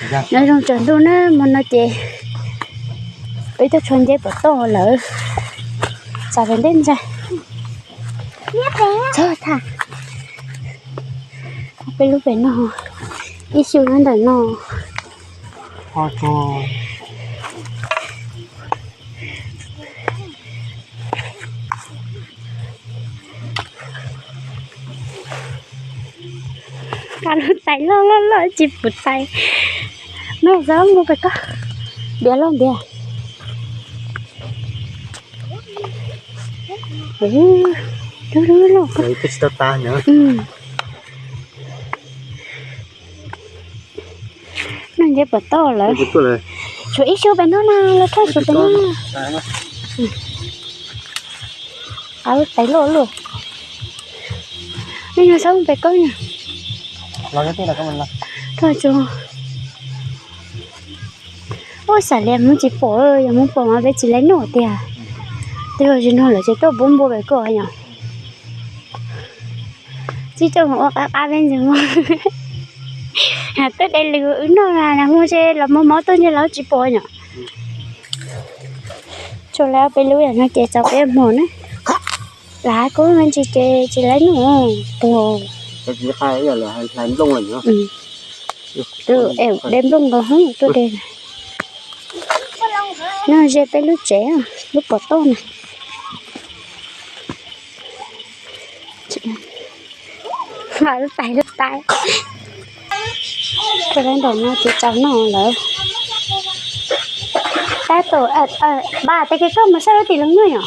Nyob zoo tsaus ntuj na, hmo no ces peb tuaj tshuav nceb pom toj lawm. Txav pem ntej ntsa. Txhob tham. Peb lub pem no, ib xyu nyob ntawm no. Ab lub tais loj loj loj tsis pum tais. Noj xav mus pem ko. Ntiav loj ntiav. Lub lub loj. Noj nceb pom toj lawm. Tshuav ib xyu pem no na, los thauj tshuav pem no. Ab lub tais loj luaj. Nej nyob xav mus pem ko na. Thauj tshuav. Ua xam li mus tsis pom, yog mus pom mas peb tsis laiv noj tiag. Twb yog tsis noj lawm ces tuaj pub npua pem ko yom. Tsis coj mus ua qab qab peb ntxwg muag. Tuaj de lws wb noj na, hmo ntshe los mos mos tuaj ntshe lawv tsis pom yom. Tsuas lawv peb lub yam no ces txaus peb hmo na. Lav kub me ntsis ces tsis laiv noj tuag. Tus de nplooj nkaus heev tuaj de. No ze peb lub tsev, lub pom toj na. Lub tais lub tais. Tuaj lawv nraum no ces tsaus noj lawm. Tab tom, npaj tes kiag koj mus saib lub tim loog nyob yom.